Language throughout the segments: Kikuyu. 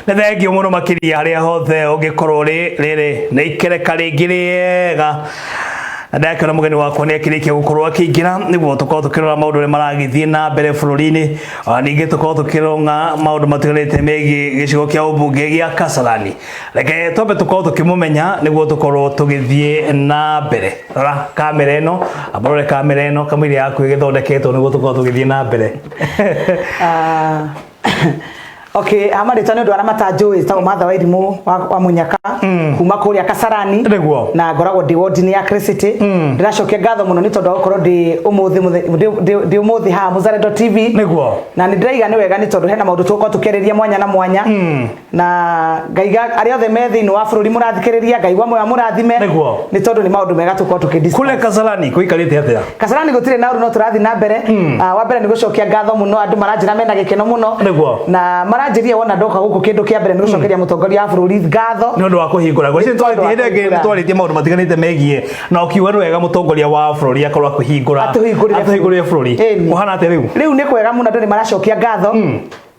Nĩ thengiũ mũno makĩria harĩa hothe ũngĩkorwo ũrĩ. Rĩrĩ nĩ ikereka rĩngĩ rĩega na ndakĩona mũgeni wakwa nĩ akĩrĩkia gũkorwo akĩingĩra nĩguo tũkorwo tũkĩrora maũndũ ũrĩa maragĩthiĩ na mbere bũrũri-inĩ, ona ningĩ tũkorwo tũkĩronga maũndũ matiganĩte megiĩ gĩcigo kĩa ũmbunge gĩa Kasarani. Reke twambe tũkorwo tũkĩmũmenya nĩguo tũkorwo tũgĩthiĩ na mbere. Rora kamera ĩno, amba ũrore kamera ĩno kamũira yaku ĩgĩthondeketwo nĩguo tũkorwo tũgĩthiĩ na mbere. Ah, okay, ha marĩtwa nĩ ũndũ arĩa matanjũĩ tagwo Martha Wairimũ wa Mũnyaka kuma kũrĩa Kasarani. Nĩguo. Na ngoragwo ndĩ ward-inĩ ya Crescity. Ndĩracokia ngatho mũno nĩ tondũ wa gũkorwo ndĩ ũmũthĩ ndĩ ũmũthĩ haha Muzalendo TV. Nĩguo. Na nĩ ndĩraiga nĩ wega nĩ tondũ hena maũndũ tũgũkorwo tũkĩarĩria mwanya na mwanya. Na ngaiga arĩa othe me thĩinĩ wa bũrũri mũrathikĩrĩria, Ngai wa muoyo amũrathime. Nĩguo. Nĩ tondũ nĩ maũndũ mega tũgũkorwo tũkĩ discuss. Kũrĩa Kasarani kũikarĩte atĩa? Kasarani gũtirĩ na ũru, no tũrathiĩ na mbere. Ah, wa mbere nĩ gũcokia ngatho mũno, andũ maranjĩra mena gĩkeno mũno. Nĩguo. Na maranjĩria wona ndoka gũkũ, kĩndũ kĩa mbere nĩ gũcokeria mũtongoria wa bũrũri ngatho. Nĩ ũndũ wa kũhingũra. Nĩ tondũ wa Hĩndĩ ĩngĩ kũhingũra. nĩ twarĩtie maũndũ matiganĩte megiĩ na ũkiuga nĩ wega mũtongoria wa bũrũri akorwo akĩhingũra Atũhingũrĩre. Atũhingũrĩre bũrũri. Ĩni. Kũhana atĩa rĩu? Rĩu nĩ kwega mũno, andũ nĩ maracokia ngatho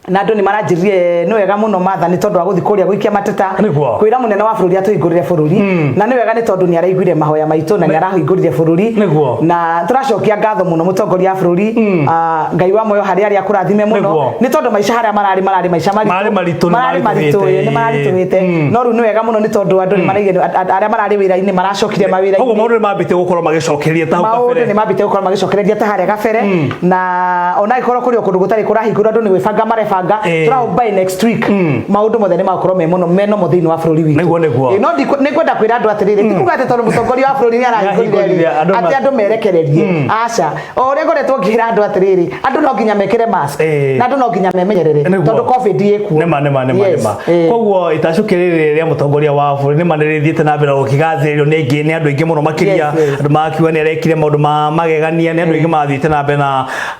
na andũ nĩ maranjĩrire nĩ wega mũno Martha nĩ tondũ wa gũthiĩ kũrĩa gũikia mateta. Nĩguo. Kwĩra mũnene wa bũrũri atũhingũrĩre bũrũri, na nĩ wega nĩ tondũ nĩ araiguire mahoya maitũ na nĩ arahingũrire bũrũri. Nĩguo. Na tũracokia ngatho mũno mũtongoria wa bũrũri. Ah, Ngai wa muoyo harĩa arĩa akũrathime mũno. Nĩguo. Nĩ tondũ maica harĩa mararĩ maica maritũ. Marĩ maritũ, nĩ mararĩ maritũ, maritũhĩte. ĩĩ, nĩ maritũhĩte, no rĩu nĩ wega mũno nĩ tondũ andũ nĩ maraigire arĩa mararĩ wĩra-inĩ maracokire mawĩra-inĩ. Koguo maũndũ nĩ mambĩtie gũkorwo magĩcokeria ta hau Maũndũ kabere. nĩ mambĩte gũkorwo magĩcokereria ta harĩa gabere, na ona angĩkorwo kũrĩ o kũndũ gũtarĩ kũrahingũrwo, andũ nĩ gwĩbanga marebanga. Tũrahope by next week maũndũ mothe nĩ magũkorwo me mũno me normal thĩinĩ wa bũrũri witũ. Nĩguo. Ĩĩ, no nĩ ngwenda kwĩra andũ atĩrĩrĩ, ti kuga atĩ tondũ mũtongoria wa bũrũri nĩ arahingũrire rĩ, Nĩahingũrire, andũ atĩ andũ merekererie. Aca, o ũrĩa ngoretwo ngĩra andũ atĩrĩrĩ, andũ no nginya mekĩre mask na andũ no nginya memenyerere tondũ COVID ĩkuo. Nĩma, nĩma, nĩma. Yes, Nĩma. ĩĩ. Koguo itacũkĩ rĩrĩ rĩa mũtongoria wa bũrũri nĩma nĩrĩthiĩte na mbere gũkĩgathĩrĩrio nĩ aingĩ, nĩ andũ aingĩ mũno makĩria. Yes. Andũ makiuga nĩ arekire maũndũ ma magegania, nĩ andũ aingĩ mathiĩte na mbere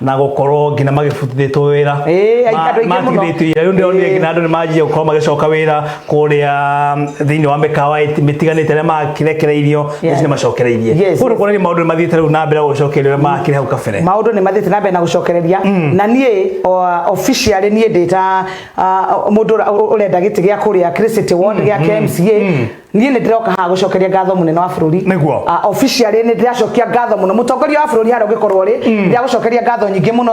na gũkorwo nginya magĩbutithĩtwo wĩra. Ĩĩ, andũ aingĩ mũno. Matigithĩtio wĩra. Rĩu ndĩronire nginya andũ nĩ manjia gũkorwo magĩcoka wĩra kũrĩa thĩinĩ wa mĩkawa mĩtiganĩte arĩa makĩrekereirio nĩ macokereirie. Koguo kuonania maũndũ nĩ mathiĩte rĩu na mbere gũcokereria ũrĩa makĩrĩ hau kabere. Maũndũ nĩ mathiĩte na mbere na gũcokereria, na niĩ officially niĩ ndĩ ta mũndũ ũrenda gĩtĩ gĩa kũrĩa Crescent Ward gĩa KMCA, niĩ nĩ ndĩroka haha gũcokeria ngatho mũnene wa bũrũri. Nĩguo. Officially nĩ ndĩracokia ngatho mũno mũtongoria wa bũrũri harĩa ũngĩkorwo ũrĩ, ndĩragũcokeria ngatho nyingĩ mũno.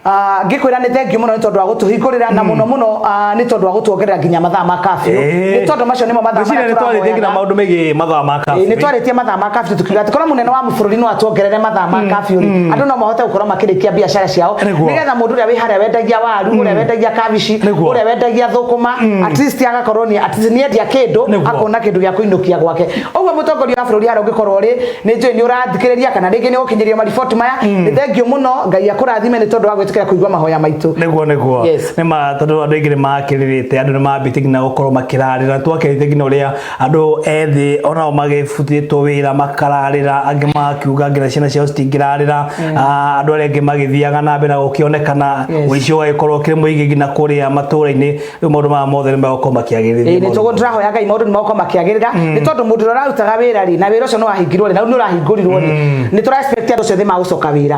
Ah, ngĩkwĩra nĩ thengiũ mũno nĩ tondũ wa gũtũhingũrĩra, na mũno mũno nĩ tondũ wa gũtuongerera nginya mathaa ma curfew, nĩ tondũ macio nĩmo mathaa Ngwĩciria marĩa nĩ twarĩtie nginya tũrahoyaga. maũndũ megiĩ mathaa ma Ĩĩ, curfew. nĩ twarĩtie mathaa ma curfew, tukiuga atĩ korwo mũnene wa bũrũri no atuongerere mathaa ma curfew rĩ, andũ no mahote gũkorwo makĩrĩkia biacara ciao, nĩgetha mũndũ ũrĩa wĩ harĩa wendagia waru, ũrĩa wendagia kabici, ũrĩa wendagia thũkũma, at least agakorwo nĩ at least nĩendia kĩndũ, akona kĩndũ gĩa kũinũkia gwake. Ũguo mũtongoria wa bũrũri harĩa ũngĩkorwo ũrĩ, nĩ njũĩ nĩ ũrathikĩrĩria kana rĩngĩ nĩ ũgũkinyĩrio mariboti maya, nĩ thengiũ mũno, Ngai akũrathime nĩ tondũ wa gwĩtĩkĩra kũigua mahoya maitũ. Nĩguo. Nĩ ma, tondũ andũ aingĩ nĩ makĩrĩrĩte, andũ nĩ mambĩtie nginya gũkorwo makĩrarĩra. Twakĩrĩte nginya ũrĩa andũ ethĩ onao magĩbutĩtwo wĩra makararĩra, angĩ makiuga nginya ciana ciao citingĩrarĩra. Ah, andũ arĩa angĩ magĩthiaga na mbere na gũkĩonekana ũici ũgagĩkorwo ũkĩrĩ mũingĩ nginya kũrĩa matũra-inĩ. Rĩu maũndũ maya mothe nĩ megũkorwo makĩagĩrithia Ĩĩ, nĩ maũndũ. tũgũ tũrahoya Ngai maũndũ nĩ megũkorwo makĩagĩrĩra, nĩ tondũ mũndũ ũrĩa ũrarutaga wĩra rĩ, na wĩra ũcio nĩ wahingirwo rĩ, na rĩu nĩ ũrahingũrirwo rĩ, nĩ tũra expect andũ acio othe magũcoka wĩra.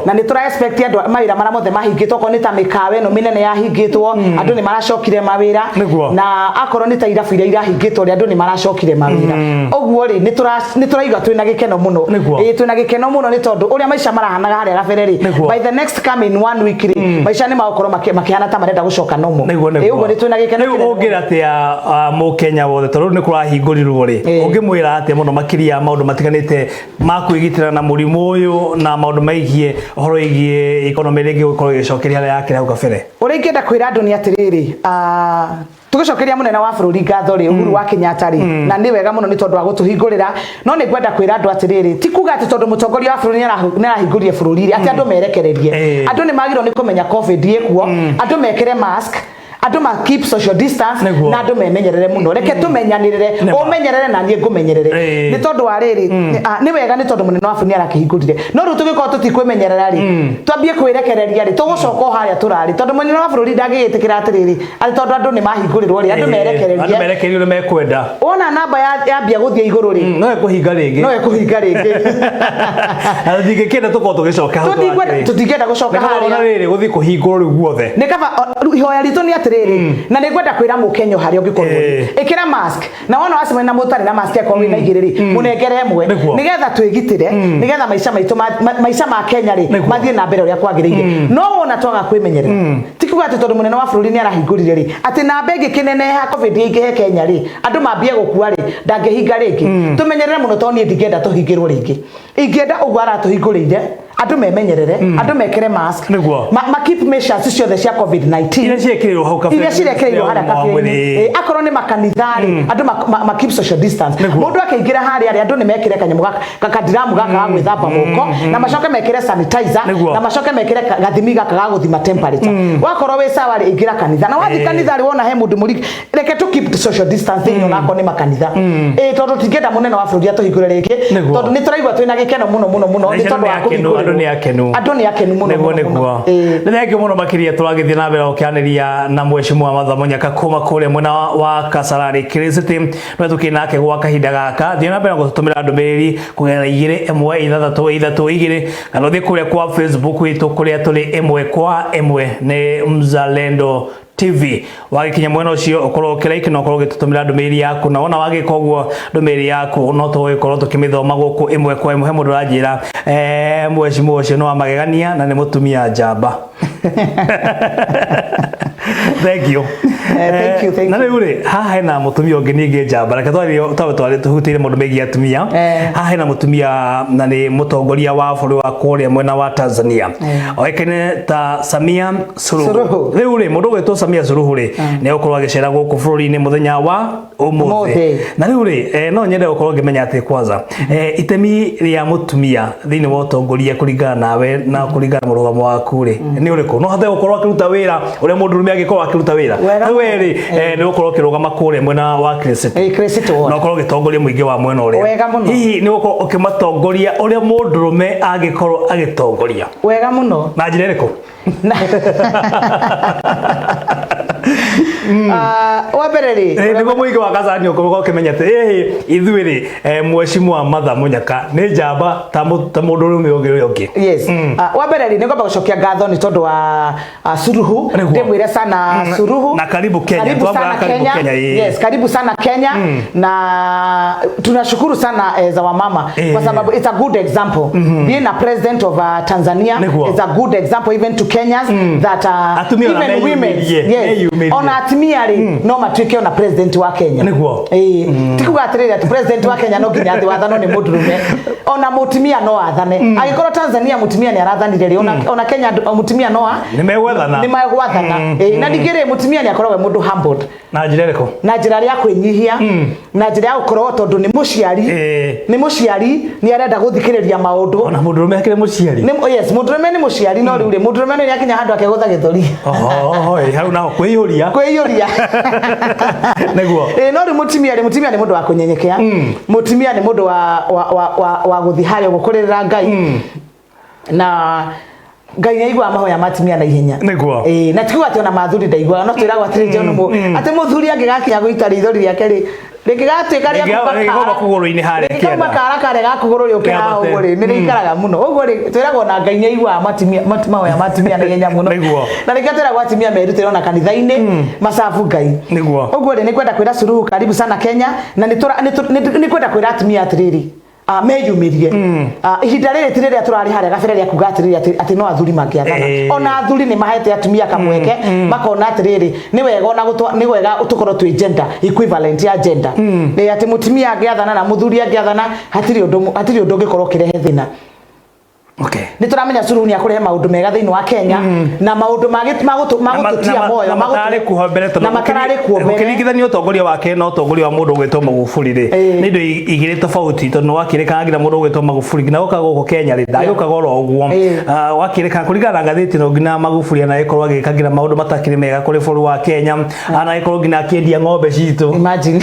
Na nĩ tũra expect andũ mawĩra marĩa mothe mahingĩtwo, okorwo nĩ ta mĩkawa ĩno mĩnene yahingĩtwo, andũ nĩ maracokire mawĩra. Na akorwo nĩ ta irabu iria irahingĩtwo rĩ, andũ nĩ maracokire mawĩra. Ũguo rĩ, nĩ tũraiga twĩna gĩkeno mũno. Ĩĩ, twĩna gĩkeno mũno nĩ tondũ ũrĩa maica marahanaga harĩa gabere rĩ, by the next coming one week rĩ, maica nĩ magũkorwo makĩhana ta marenda gũcoka normal. Nĩguo. Ĩĩ, ũguo nĩ twĩna gĩkeno Rĩu kĩnene. ũngĩra atĩa mũkenya wothe, tondũ rĩu nĩ kũrahingũrirwo rĩ, ũngĩmwĩra atĩa mũno makĩria maũndũ matiganĩte ma kwĩgitĩra na mũrimũ ũyũ na maũndũ megiĩ ũhoro wĩgiĩ economy rĩngĩ gũkorwo ĩgĩcokeria harĩa yakĩrĩ hau kabere? Ũrĩa ingĩenda kwĩra andũ nĩ atĩrĩrĩ, tũgĩcokeria mũnene wa bũrũri ngatho rĩ, Uhuru wa Kenyatta rĩ, na nĩ wega mũno nĩ tondũ wa gũtũhingũrĩra, no nĩ ngwenda kwĩra andũ atĩrĩrĩ, ti kuga atĩ tondũ mũtongoria wa bũrũri nĩ arahingũrire bũrũri rĩ, atĩ andũ merekererie. Andũ nĩ magĩrĩirwo nĩ kũmenya COVID ĩkuo, andũ mekĩre mask, andũ ma keep social distance, na andũ memenyerere mũno. Reke tũmenyanĩrĩre. Ũmenyerere na niĩ ngũmenyerere. Nĩ tondũ wa rĩrĩ, nĩ wega nĩ tondũ mũnene wa bũrũri nĩ arakĩhingũrire, no rĩu tũngĩkorwo tũtikwĩmenyerera rĩ, twambie kwĩrekereria rĩ, tũgũcoka o harĩa tũrarĩ, tondũ mũnene wa bũrũri ndangĩgĩtĩkĩra atĩrĩrĩ, atĩ tondũ andũ nĩ mahingũrĩrwo rĩ, andũ Andũ merekererie. Merekererie ũrĩa mekwenda. Wona namba yambia gũthiĩ igũrũ rĩ, No ekũhinga rĩngĩ. No ekũhinga rĩngĩ. Na tũtingĩkĩenda tũkorwo tũgĩcoka hau. Tũtingĩenda gũcoka Ona harĩa. rĩrĩ gũthiĩ kũhingũrwo rĩu guothe. Nĩ kaba rĩu ihoya ritũ nĩ atĩrĩrĩ. atĩrĩrĩ, na nĩ ngwenda kwĩra mũkenya o harĩa ũngĩkorwo ũrĩ, ĩkĩra mask, na wona wacemania na mũndũ ũtarĩ na mask, akorwo wĩna igĩrĩ rĩ, mũnengere ĩmwe, nĩgetha twĩgitĩre, nĩgetha maica maitũ maica ma Kenya rĩ, mathiĩ na mbere ũrĩa kwagĩrĩire. No wona twaga kwĩmenyerera, ti kuga atĩ tondũ mũnene wa bũrũri nĩ arahingũrire rĩ, atĩ namba ĩngĩ kĩneneha, COVID ĩingĩhe Kenya rĩ, andũ mambie gũkua rĩ, ndangĩhinga rĩngĩ. Tũmenyerere mũno, tondũ niĩ ndingĩenda tũhingĩrwo rĩngĩ. Ingĩenda ũguo aratũhingũrĩire, andũ memenyerere, andũ mekĩre mask, ma keep measures ciothe cia COVID-19 iria ciĩkĩrĩirwo hau kabere. Iria cirekĩrĩirwo harĩa ũgima wa kabere-inĩ. mwĩrĩ. Akorwo nĩ makanitha rĩ, andũ ma keep social distance. Mũndũ akĩingĩra harĩa rĩ, andũ nĩ mekĩre kanyamũ gaka, kadiramu gaka ga gwĩthamba moko, na macoke mekĩre sanitizer, na macoke mekĩre gathimi gaka ga gũthima temperature. Wakorwo wĩ sawa rĩ, ingĩra kanitha, na wathiĩ kanitha rĩ, wona he mũndũ mũri, reke tu keep social distancing, onakorwo nĩ makanitha. Tondũ tingĩenda mũnene wa bũrũri atũhingũre rĩngĩ, tondũ nĩ tũraigua twĩna gĩkeno mũno mũno mũno Na nĩ icio tondũ nĩ wa akenu, andũ kũhingũrĩrwo. nĩ akenu. Andũ nĩ akenu mũno mũno mũno. Nĩ thengiũ mũno makĩria. Tũragĩthiĩ na mbere gũkĩanĩria na mheshimiwa Martha Mũnyaka kuma kũrĩa mwena wa Kasarani City, no tũkĩ nake gwa kahinda gaka. Thiĩ na mbere gũtũtũmĩra ndũmĩrĩri kũgerera 21632, kana ũthiĩ kũrĩa kwa Facebook witũ, kũrĩa tũrĩ ĩmwe kwa ĩmwe nĩ Mzalendo TV. Wagĩkinya mwena ũcio, ũkorwo ũkĩlike na ũkorwo ũgĩtũtũmĩra ndũmĩrĩri yaku, na wona wagĩka ũguo, ndũmĩrĩri yaku no tũgũgĩkorwo tũkĩmĩthoma gũkũ ĩmwe kwa ĩmwe. He mũndũ ũranjĩra, mheshimiwa ũcio nĩ wa magegania na nĩ mũtumia njamba. Thank you. Thank you, thank Na you. rĩu rĩ, haha hena mũtumia ũngĩ ningĩ njamba. Reke twarie, twabe twarĩ tũhutĩire maũndũ megiĩ atumia. Haha hena mũtumia na nĩ mũtongoria wa bũrũri wa kũrĩa mwena wa Tanzania, oĩkaine ta Samia Suluhu. Suluhu. Rĩu rĩ, mũndũ ũgwĩtwo Samia Suluhu rĩ, nĩ egũkorwo agĩcera gũkũ bũrũri-inĩ mũthenya wa ũmũthĩ. Ũmũthĩ. Na rĩu rĩ, no nyende gũkorwo ngĩmenya atĩ kwanza, itemi rĩa mũtumia thĩinĩ wa ũtongoria, kũringana nawe na kũringana na mũrũgamo waku rĩ, nĩ ũrĩkũ? No hote gũkorwo akĩruta wĩra ũrĩa mũndũrũme angĩkorwo akĩruta wĩra? Wega. Rĩu we rĩ, nĩ ũgũkorwo ũkĩrũgama kũrĩa mwena wa City City Ward. Na ũkorwo ũgĩtongoria mũingĩ wa mwena ũrĩa. Wega mũno. Hihi nĩ ũgũkorwo ũkĩmatongoria ũrĩa mũndũrũme angĩkorwo agĩtongoria? Wega mũno. Na njĩra ĩrĩkũ? Wa mbere rĩ, nĩguo mũingĩ wa Kasarani ũkorwo ũkĩmenya atĩ ĩhĩ, ithuĩ rĩ, mheshimiwa Martha Mũnyaka nĩ njamba ta mũndũrũme ũngĩ ũrĩa ũngĩ. Yes. Wa mbere rĩ, nĩ ngwamba gũcokia ngatho nĩ tondũ wa Suluhu. Ndĩmwĩre sana Suluhu. Na karibu Kenya. Karibu Twamwĩra sana karibu Kenya. Kenya, ĩĩ. Yes, karibu sana Kenya, na tunashukuru sana za wamama kwa sababu it's a good example being a president of Tanzania. It's a good example even to Kenyans that Atumia ona even women, meyumĩrie, yes, meyumĩrie. ona atumia rĩ, no matuĩke ona president wa Kenya. Ĩĩ, ti kuga atĩrĩrĩ atĩ president wa Kenya no nginya atĩ wathanwo nĩ mũndũrũme. Ona mũtumia no athane. Angĩkorwo Tanzania mũtumia nĩ arathanire rĩ, ona Kenya mũtumia no Nĩ megwethana. Nĩ megwathana. Ĩĩ, na ningĩ rĩ, mũtumia nĩ akoragwo e mũndũ humbled. Na njĩra ĩrĩkũ? Na njĩra ya kwĩnyihia, na njĩra ya gũkorwo tondũ nĩ mũciari, nĩ mũciari, nĩ arenda gũthikĩrĩria maũndũ. Ona mũndũrũme akĩrĩ mũciari? Nĩ, yes, mũndũrũme nĩ mũciari, no rĩu rĩ, mũndũrũme nĩ akinya handũ akegũtha gĩthũri. Oho, hau naho kwĩiyũria. Kwĩiyũria. Ĩĩ, no rĩu mũtumia rĩ, mũtumia nĩ mũndũ wa kũnyenyekea, mũtumia nĩ mũndũ wa gũthiĩ harĩa ũguo kũrĩrĩra Ngai, na Ngai nĩ aiguaga mahoya ma atumia na ihenya. Ĩĩ, na ti kuga atĩ ona mathuri ndaiguaga, no twĩragwo atĩrĩ, John, atĩ mũthuri angĩgakinya gũita rĩithori rĩake rĩ, rĩngĩgatuĩka rĩa kuma Rĩngĩkauma kara- kũgũrũ-inĩ harĩa rĩngĩkauma kĩanda. kara karĩa ga kũgũrũ rĩũke haha Rĩambate. ũguo rĩ, nĩ rĩikaraga mũno ũguo rĩ. Twĩragwo na Ngai nĩ aiguaga mahoya ma atumia na ihenya mũno. Na nĩkĩo twĩragwo atumia merutĩre ona kanitha-inĩ macabu Ngai. Ũguo rĩ, nĩ kwenda kwĩra Suluhu karibu sana Kenya, na nĩ kwenda kwĩra atumia atĩrĩrĩ, meyumĩrie. Ihinda rĩrĩ ti rĩrĩa tũrarĩ harĩa gabere rĩa kuga atĩrĩrĩ atĩ no athuri mangĩathana. Ona athuri nĩ mahete atumia kamweke, makona atĩrĩrĩ, nĩ wega ona nĩ wega tũkorwo twĩ gender equivalent ya gender. Nĩ atĩ mũtumia angĩathana na mũthuri angĩathana, hatirĩ ũndũ ũngĩkorwo ũkĩrehe thĩna. Nĩ tũramenya Suluhu nĩ akũrehe maũndũ mega thĩinĩ wa Kenya, na maũndũ magũtũtia moyo, na matarĩ kuo mbere, tondũ na matararĩ kuo mbere. Ũkĩringithania ũtongoria wake na ũtongoria wa mũndũ ũgwĩtwo Magufuli rĩ, nĩ indo igĩrĩ tofauti, tondũ nĩwakĩrĩkana nginya mũndũ ũgwĩtwo Magufuli nginya gũka gũkũ Kenya rĩ, ndagĩũkaga oro ũguo. Wakĩrĩkana kũringana na ngathĩti ĩno, nginya Magufuli anagĩkorwo agĩka nginya maũndũ matakĩrĩ mega kũrĩ bũrũri wa Kenya, anagĩkorwo nginya akĩendia ng'ombe citũ. Imagine.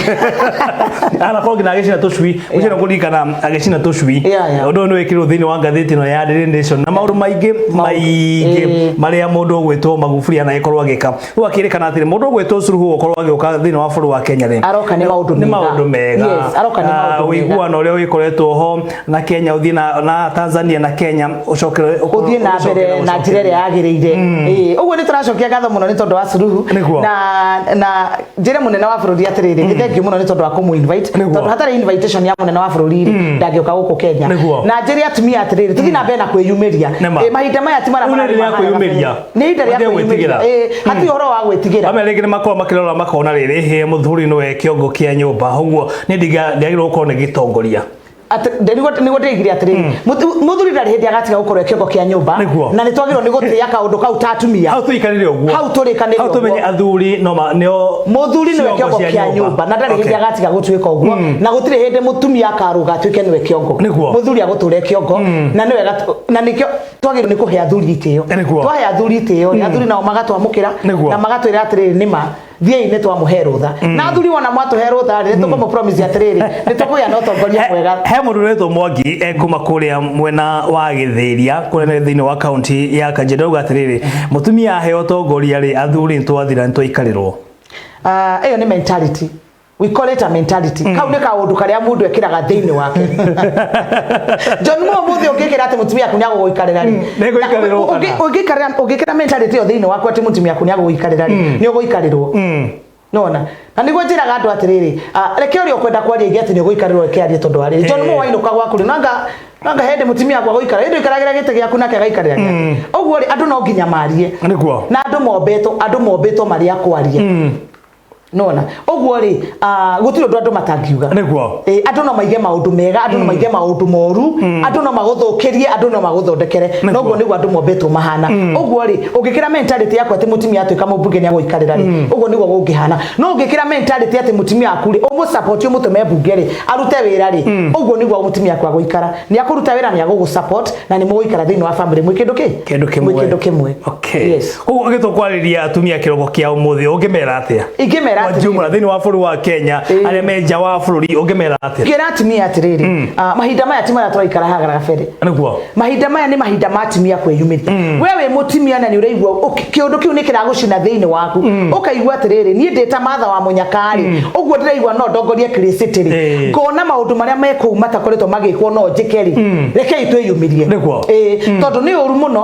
Anakorwo nginya agĩcina tũcui, ũcio nĩ kũririkana agĩcina tũcui. Ũndũ ũyũ nĩ wĩkĩrirwo thĩinĩ wa ngathĩti ĩno ya ya Daily Nation na maũndũ maingĩ maingĩ marĩa mũndũ ũgwĩtwo Magufuli anagĩkorwo agĩka. Rĩu akĩrĩkana atĩrĩ, mũndũ ũgwĩtwo Suluhu gũkorwo agĩũka thĩinĩ wa bũrũri wa Kenya rĩ, Aroka nĩ maũndũ nĩ mega. maũndũ mega. Yes, aroka nĩ maũndũ mega. Ũiguano ũrĩa ũgĩkoretwo ho na Kenya ũthiĩ na Tanzania na Kenya ũcokere Ũthiĩ na mbere na njĩra ĩrĩa yagĩrĩire. Ĩĩ, ũguo nĩ tũracokia ngatho mũno nĩ tondũ wa Suluhu. Nĩguo. Na njĩre mũnene wa bũrũri atĩrĩrĩ, nĩ thengiũ mũno nĩ tondũ wa kũmũ invite, tondũ hatarĩ invitation ya mũnene wa bũrũri rĩ, ndangĩũka gũkũ Kenya. Na njĩre atumia atĩrĩrĩ, tũthiĩ na mbere na kwĩyumĩria. Nĩma. Ĩĩ, mahinda maya ti marĩa Rĩu nĩ mararĩ rĩrĩa ma harĩa kwĩyumĩria. kabere. Nĩ ihinda rĩa Matige kwĩyumĩria. gwĩtigĩra. Ĩĩ, hatirĩ ũhoro wa gwĩtigĩra. Amwe rĩngĩ nĩ makoragwo makĩrora makona rĩrĩ hĩ mũthuri nĩwe kĩongo kĩa nyũmba, ũguo niĩ ndiagĩrĩirwo gũkorwo nĩ gĩtongoria. Nĩguo ndĩigire atĩrĩrĩ, mũthuri ndarĩ hĩndĩ agatiga gũkorwo e kĩongo kĩa nyũmba. Na nĩ twagĩrĩirwo nĩ gũtĩĩa kaũndũ kau ta atumia. Hau tũikarĩre ũguo. Hau tũrĩkanĩre Hau tũmenye ũguo. Athuri no ma nĩo Mũthuri nĩwe ciongo kĩongo cia kĩa nyũmba na ndarĩ hĩndĩ agatiga gũtuĩka ũguo, na gũtirĩ hĩndĩ mũtumia akarũga atuĩke nĩwe kĩongo. Mũthuri agũtũra e kĩongo, na nĩwe na nĩkĩo twagĩrĩirwo nĩ kũhe athuri itĩo. Twahe athuri itĩo rĩ, athuri nao magatwamũkĩra na magatwĩra atĩrĩrĩ, nĩma thiĩi nĩ twamũhe rũtha. Na athuri wona mwatũhe rũtha rĩ, nĩ tũkũmũ promise atĩrĩrĩ, nĩ tũkũgĩa na ũtongoria mwega. He mũndũ ũretwo Mwangi kuma kũrĩa mwena wa Gĩthĩria kũrĩa nĩ thĩinĩ wa kaunti ya Kajiado, auga atĩrĩrĩ, mũtumia aheo ũtongoria rĩ, athuri nĩ twathira, nĩ twaikarĩrwo. Ah, ĩyo nĩ mentality, we call it a mentality. Kau nĩ kaũndũ karĩa mũndũ ekĩraga thĩinĩ wake. John Mo, mũthĩ ũngĩkĩra atĩ mũtumia aku nĩ agũgũikarĩra rĩ, Nĩngũikarĩrwo kana? Ũngĩkĩra mentality ĩyo thĩinĩ waku atĩ mũtumia aku nĩ agũgũikarĩra rĩ, nĩ ũgũikarĩrwo. Nona na nĩguo njĩraga andũ atĩrĩrĩ, reke ũrĩa ũkwenda kwaria aige atĩ nĩ ũgũikarĩrwo, reke arie, tondũ wa rĩrĩ, John Mo, wainũka gwaku rĩ, nanga hĩndĩ mũtumia wakwa agũikara, hĩndĩ ũikaragĩra gĩtĩ gĩaku nake agaikarĩra gĩake. Ũguo rĩ, andũ no nginya marie. Na andũ mombĩtwo marĩ a kwaria. Nona ũguo rĩ, gũtirĩ ũndũ andũ matangiuga. Ĩ, andũ no maige maũndũ mega, andũ no maige maũndũ moru, andũ no magũthũkĩrie, andũ no magũthondekere. Noguo nĩguo andũ mombĩtwo mahana. Ũguo rĩ, ũngĩkĩra mentality yaku atĩ mũtumia atuĩka mũmbunge nĩ agũikarĩra rĩ, ũguo nĩguo gũngĩhana. No ũngĩkĩra mentality atĩ mũtumia waku rĩ, ũmũ-support, ũmũtũme mbunge rĩ, arute wĩra rĩ, ũguo nĩguo mũtumia waku agũikara, nĩ akũruta wĩra, nĩ agũgũ support, na nĩ mũgũikara thĩinĩ wa family mwĩ kĩndũ kĩ Kĩndũ kĩmwe. Mwĩ kĩndũ kĩmwe. Yes. Koguo ũgĩtũkwarĩria atumia kĩroko kĩa ũmũthĩ, ũngĩmera atĩa? Ingĩmera Kwa atĩrĩrĩ, jumla thĩinĩ wa bũrũri wa Kenya, arĩa me nja wa bũrũri, ũngĩmera atĩa? Ngĩra atumia atĩrĩrĩ, mahinda maya ti marĩa tũraikara haha gabere. Mahinda maya nĩ mahinda ma atumia kwĩyumĩria. We wĩ mũtumia na nĩ ũraigua kĩũndũ kĩu nĩ kĩragũcina thĩinĩ waku, ũkaigua atĩrĩrĩ, niĩ ndĩ ta Martha wa Mũnyaka-rĩ, ũguo ndĩraigua no ndongorie City rĩ, ngona maũndũ marĩa me kũu matakoretwo magĩkwo no njĩke rĩ, rekei twĩyumĩrie. Ĩĩ, tondũ nĩ ũru mũno,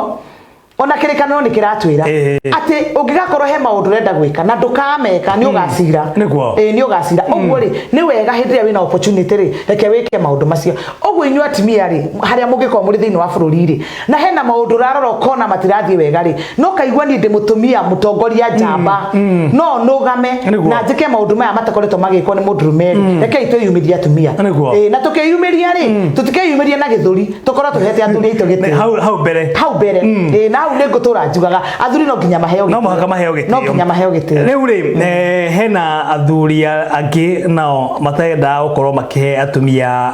ona kĩrĩkanĩro nĩ kĩratwĩra atĩ ũngĩgakorwo he maũndũ ũrenda gwĩka na ndũkameka, nĩ ũgacira. Ĩĩ, nĩ ũgacira. Ũguo rĩ, nĩ wega hĩndĩ ĩrĩa wĩna opportunity rĩ, reke wĩke maũndũ macio. Ũguo inyuĩ atumia rĩ, harĩa mũngĩkorwo mũrĩ thĩinĩ wa bũrũri rĩ, na hena maũndũ ũrarora ũkona matirathiĩ wega rĩ, no kaigua niĩ ndĩ mũtumia mũtongoria njamba, no nũgame na njĩke maũndũ maya matakoretwo magĩkwo nĩ mũndũrũme rĩ, rekei twĩyumĩrie atumia. Ĩĩ, na tũkĩyumĩria rĩ, tũtikeyumĩrie na gĩthũri, tũkorwo tũhete athuri aitũ gĩtĩo. Hau mbere. Hau mbere. Ĩĩ, na hau nĩ ngũtũra njugaga athuri no nginya maheo No gĩtĩo. mũhaka maheo gĩtĩo. No nginya maheo gĩtĩo. Rĩu rĩ, hena athuri angĩ nao matendaga gũkorwo makĩhe atumia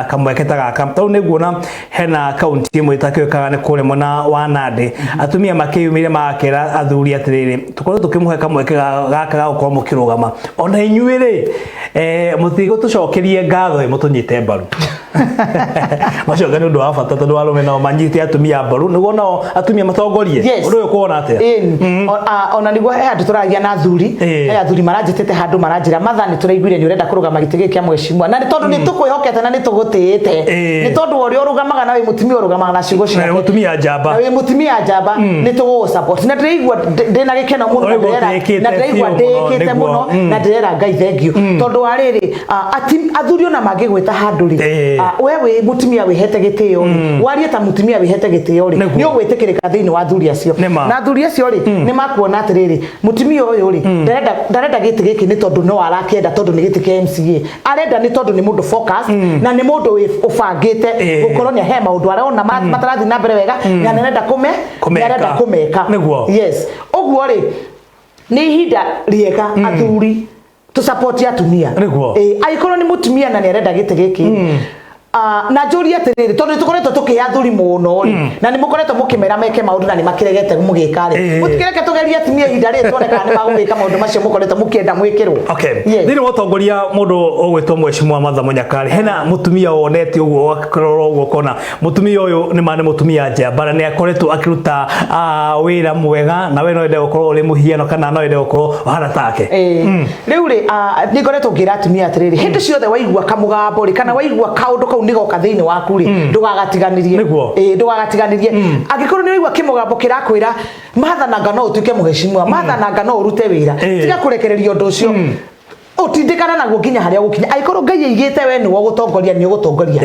kamweke ta gaka, tondũ nĩ nguona hena kaunti ĩmwe ĩtakĩũĩkaga nĩ kũrĩa mwena wa Nandĩ, atumia makĩyumĩria magakĩra athuri atĩrĩrĩ, tũkorwo tũkĩmũhe kamweke gaka ga gũkorwo mũkĩrũgama, ona inyuĩ rĩ, mũtigũtũcokerie ngatho ĩ mũtũnyite mbaru. Macio nĩ ũndũ wa bata, tondũ arũme nao manyite atumia mbaru nĩguo nao atumia matongorie. Ũndũ ũyũ kuona atĩa? Ĩni. Ona nĩguo he handũ tũragia na athuri. He athuri maranjĩtĩte handũ maranjĩra, "Matha, nĩ tũraiguire nĩ ũrenda kũrũgama gĩtĩ gĩkĩ kĩa mheshimiwa, na nĩ tondũ nĩ tũkwĩhokete na nĩ tũgũtĩĩte, nĩ tondũ wa ũrĩa ũrũgamaga na wĩ mũtumia ũrũgamaga na ciugo Na ciake mũtumia njamba. Na wĩ mũtumia njamba, nĩ tũgũgũ support." Na ndĩraigua ndĩna gĩkeno mũno, na Ũraigua ũtĩĩkĩte na ndĩraigua biũ mũno, ndĩĩkĩte mũno, na ndĩrera Ngai thengiũ, tondũ wa rĩrĩ, athuri ona mangĩgwĩta handũ rĩ, we wĩ mũtumia wĩhete gĩtĩo rĩ, warie ta mũtumia wĩhete gĩtĩo rĩ, nĩ ũgwĩtĩkĩrĩka thĩinĩ wa athuri acio. Na athuri acio rĩ, nĩ makuona atĩrĩrĩ, mũtumia ũyũ rĩ, ndarenda gĩtĩ gĩkĩ nĩ tondũ no arakĩenda tondũ nĩ gĩtĩ kĩa MCA, arenda nĩ tondũ nĩ mũndũ focus na nĩ mũndũ ũbangĩte gũkorwo nĩ he maũndũ arona matarathiĩ na mbere wega na nĩ arenda kũme Kũmeka. Nĩ arenda kũmeka. Yes, ũguo rĩ, nĩ ihinda rĩega athuri tũ support atumia. Ĩĩ, angĩkorwo nĩ mũtumia na nĩ arenda gĩtĩ gĩkĩ. Na njũrie atĩrĩrĩ, tondũ nĩ tũkoretwo tũkĩhe athuri mũno rĩ, na nĩ mũkoretwo mũkĩmera meke maũndũ na nĩ makĩregete mũgĩka rĩ, mũtikĩreke tũgerie atumia ihinda rĩrĩ tuone kana nĩ magũgĩka maũndũ macio mũkoretwo mũkĩenda mwĩkĩrwo. Okay. Yes. Thĩinĩ wa ũtongoria mũndũ ũgwĩtwo Mheshimiwa Martha Mũnyakari, hena mũtumia wonete ũguo ũgakĩrora ũguo ũkona mũtumia ũyũ nĩ ma nĩ mũtumia njamba na nĩ akoretwo akĩruta wĩra mwega, na we no wende gũkorwo ũrĩ mũhiano kana no wende gũkorwo ũhana take? Rĩu rĩ, nĩ ngoretwo ngĩra atumia atĩrĩrĩ, hĩndĩ ciothe waigua kamũgambo rĩ, kana waigua kaũndũ kau nĩgoka thĩinĩ waku rĩ, ndũgagatiganĩrie. Ndũgagatiganĩrie. Angĩkorwo nĩ waigua kĩmũgambo kĩrakwĩra Martha nanga no ũtuĩke mũheshimiwa, Martha nanga no ũrute wĩra, tiga kũrekereria ũndũ ũcio, ũtindĩkana naguo nginya harĩa ũgũkinya. Angĩkorwo Ngai aigĩte we nĩwe ũgũtongoria, nĩ ũgũtongoria.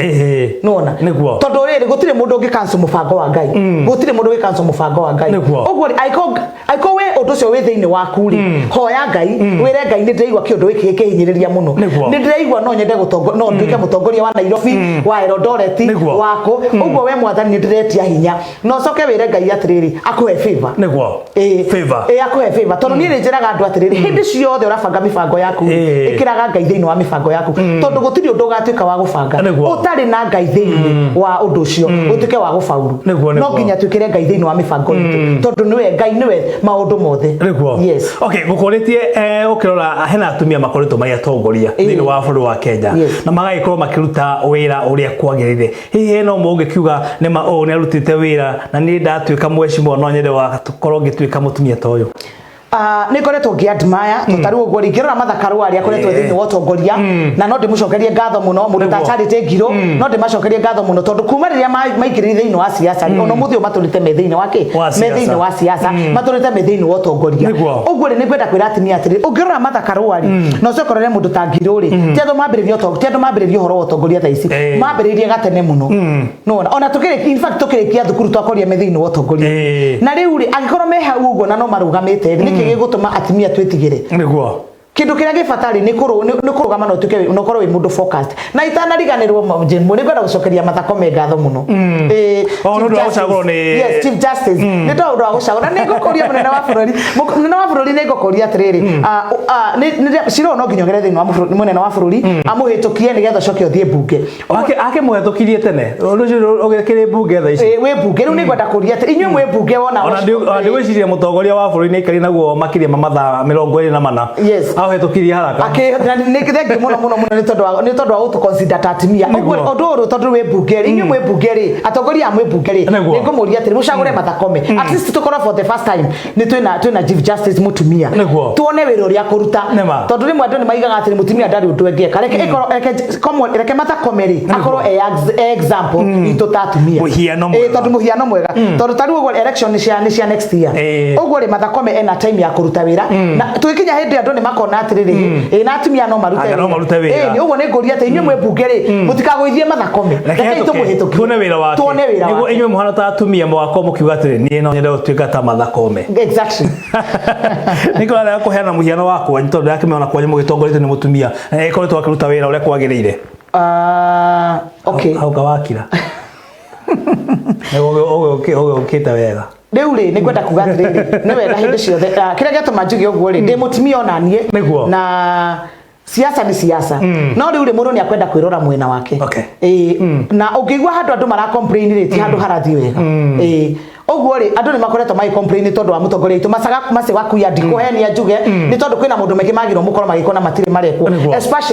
Nĩwona? Tondũ rĩrĩ, gũtirĩ mũndũ ũngĩ cancel mũbango wa Ngai. Gũtirĩ mũndũ ũngĩ cancel mũbango wa Ngai. Ũguo rĩ, angĩkorwo we ũndũ ũcio wĩ thĩinĩ waku rĩ, hoya Ngai, wĩre Ngai nĩ ndĩraigua kĩũndũ gĩkĩ gĩkĩhinyĩrĩria mũno. Nĩ ndĩraigua no nyende no nduĩke mũtongoria wa Nairobi, wa Eldoret, wa kũ. Ũguo we Mwathani nĩ ndĩretia hinya. Na ũcoke wĩre Ngai atĩrĩrĩ, akũhe favor. Favor. Akũhe favor. Tondũ niĩ nĩ njĩraga andũ atĩrĩrĩ, hĩndĩ ciothe ũrabanga mĩbango yaku, ĩkĩraga Ngai thĩinĩ wa mĩbango yaku. Tondũ gũtirĩ ũndũ ũgatuĩka wa gũbanga ũtarĩ na Ngai thĩinĩ wa ũndũ ũcio, ũtuĩke wa gũbauru. No nginya twĩkĩre Ngai thĩinĩ wa mĩbango itũ, tondũ nĩwe Ngai, nĩwe maũndũ mothe. Yes. Okay, ngũkũrĩtie, ũkĩrora hena atumia makoretwo marĩ atongoria thĩinĩ wa bũrũri wa Kenya na magagĩkorwo makĩruta wĩra ũrĩa kwagĩrĩire. Hihi hena ũmwe ũngĩkiuga nĩma ũũ nĩ arutĩte wĩra na niĩ ndatuĩka mheshimiwa no nyende wakorwo ngĩtuĩka mũtumia ta ũyũ? Nĩ ngoretwo ngĩ admire to tarĩu ũguo rĩ, ngĩrora Martha Karũa arĩa akoretwo thĩinĩ wa ũtongoria, na no ndĩmũcokerie ngatho mũno. Mũndũ ta Charity Ngiru, no ndĩmacokerie ngatho mũno, tondũ kuma rĩrĩa maingĩrire thĩinĩ wa siasa rĩ, ona ũmũthĩ ũyũ matũrĩte me thĩinĩ wa kĩ? Wa Me thĩinĩ siasa. wa siasa, matũrĩte me thĩinĩ wa ũtongoria. Ũguo rĩ, nĩ ngwenda kwĩra atumia atĩrĩ, ũngĩrora Martha Karũa rĩ, na ũcoke ũrore mũndũ ta Ngiru rĩ, ti andũ mambĩrĩrie ũhoro wa ũtongoria thaa ici, mambĩrĩirie gatene mũno. Nĩwona? Ona tũkĩrĩkia, in fact tũkĩrĩkia thukuru twakorire me thĩinĩ wa ũtongoria. Na rĩu rĩ, angĩkorwo me hau ũguo na no marũgamĩte rĩ, nĩkĩ gĩgũtũma atumia twĩtigĩre? Kĩndũ kĩrĩa gĩbata rĩ, nĩ kũrũgama na ũtuĩke na ũkorwo wĩ mũndũ focused. Na itanariganĩrwo, Jane, nĩ ngwenda gũcokeria Martha Koome ngatho mũno. O, nĩ ũndũ wa Chief Justice. gũcagũrwo nĩ Yes, Chief Justice. Nĩ tondũ wa gũcagũra. Na nĩ ngũkũria mũnene wa bũrũri. Mũnene wa bũrũri nĩ ngũkũria atĩrĩrĩ, cira ũyũ no nginya ũgere thĩinĩ wa mũnene wa bũrũri, amũhĩtũkie nĩgetha ũcoke ũthiĩ mbunge. Akĩmũhetũkirie tene. Ũndũ ũcio ũgĩkĩrĩ mbunge thaa ici. Wĩ mbunge. Rĩu nĩ ngwenda kũria atĩ inyuĩ mwĩ mbunge wona Ona ndigwĩciria mũtongoria wa bũrũri nĩ aikarire naguo makĩria ma mathaa 24. Aũhetũkirie haraka. Na nĩ thengiũ mũno mũno mũno nĩ tondũ wa gũtũ consider ta atumia. Ũguo ũndũ ũyũ tondũ wĩ mbunge rĩ, inyuĩ mwĩ mbunge rĩ, atongoria a mwĩ mbunge rĩ, nĩ ngũmũria atĩrĩ, mũcagũre Martha Koome. At least tũkorwo for the first time nĩ twĩna Chief Justice mũtumia. Tuone wĩra ũrĩa akũruta. Tondũ rĩmwe andũ nĩ maigaga atĩrĩ mũtumia ndarĩ ũndũ angĩka. Reke ĩkorwo, reke Koome, reke Martha Koome rĩ, akorwo e example itũ ta atumia. Mũhiano mwega. Tondũ mũhiano mwega. Tondũ ta rĩu ũguo election nĩ cia next year. Ũguo rĩ, Martha Koome ena time ya kũruta wĩra. Na tũgĩkinya hĩndĩ andũ nĩ makona atĩrĩrĩ, na atumia no marute Anga no wĩra. marute wĩra. Nĩ ũguo nĩ ngũria atĩ inyuĩ mwĩ mbunge rĩ, mũtikagũithie Martha Koome. Reke Rekei tũmũhĩtũkie. Tuone wĩra wake. Tuone wĩra Nĩguo wake. inyuĩ mũhana ta atumia mũgakorwo mũkiuga atĩrĩ, niĩ no nyende gũtuĩka ta Martha Koome. Exactly. Nĩ kũrarega kũheana mũhiano wa kwanyu, tondũ ndĩrakĩmĩona kwanyu mũgĩtongoretio nĩ mũtumia na nĩakoretwo akĩruta wĩra ũrĩa kwagĩrĩire. Okay. Hau kawakira. Ũgĩũkĩte wega. Rĩu rĩ, nĩ ngwenda kuga atĩrĩrĩ, nĩ wega hĩndĩ ciothe, kĩrĩa gĩatũma njuge ũguo rĩ, ndĩ mũtumia ona niĩ. Na siasa nĩ siasa. No rĩu rĩ, mũndũ nĩ akwenda kwĩrora mwena wake. Na ũngĩigua handũ andũ mara complain rĩ, ti handũ harathiĩ wega. Ũguo rĩ, andũ nĩ makoretwo magĩ complain tondũ wa mũtongoria witũ Masaga Mace wa Kuya, ndikũhenia njuge, nĩ tondũ kwĩna maũndũ maingĩ magĩrĩirwo mũkorwo magĩkwo na matirĩ marekwo.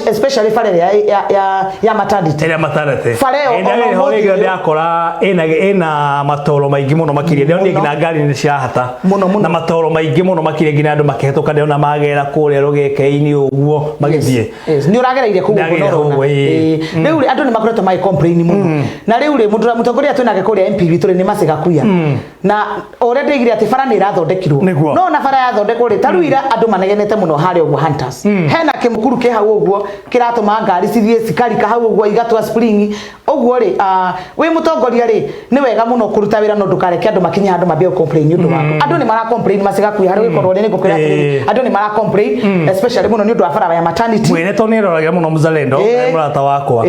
Especially bara ĩrĩa ya maternity. Ĩrĩa maternity. Bara ĩyo Ĩĩ, ona ndagĩrĩ ho ũmũthĩ rĩngĩ ũyũ. ndĩrakora ĩna matoro maingĩ mũno makĩria. Ndĩronire Mũno. nginya ngari nĩ cirahata. Mũno, mũno. Na matoro maingĩ mũno makĩria nginya andũ makĩhetũka ndĩrona magera kũrĩa rũgeke-inĩ ũguo magĩthiĩ. Yes, nĩ ũragereire kũu ũguo Ndagereire no ũrona. ũguo, ĩĩ. Rĩu rĩ, andũ nĩ makoretwo magĩ complain mũno. Na rĩu rĩ, mũtongoria twĩnake kũrĩa MP witũ rĩ, nĩ Mercy Gakuya. Na ũrĩa ndĩigire atĩ bara nĩ ĩrathondekirwo. No ona bara yathondekwo rĩ, ta rĩu ira andũ manegenete mũno harĩa ũguo Hunters. Hena kĩmũkuru kĩ hau ũguo kĩratũma ngari cithiĩ cikarika hau ũguo igatwa spring. Ũguo rĩ, wĩ mũtongoria rĩ, nĩ wega mũno kũruta wĩra no ndũkareke andũ makinye handũ mambie complain nĩ ũndũ waku. Andũ nĩ mara complain Mercy Gakuya harĩa ũgĩkorwo rĩ, nĩ ngũkwĩra atĩrĩrĩ, andũ nĩ mara complain especially mũno nĩ ũndũ wa bara ya maternity. Mwĩre tondũ nĩ aroragĩra mũno Mzalendo, mũrata wakwa.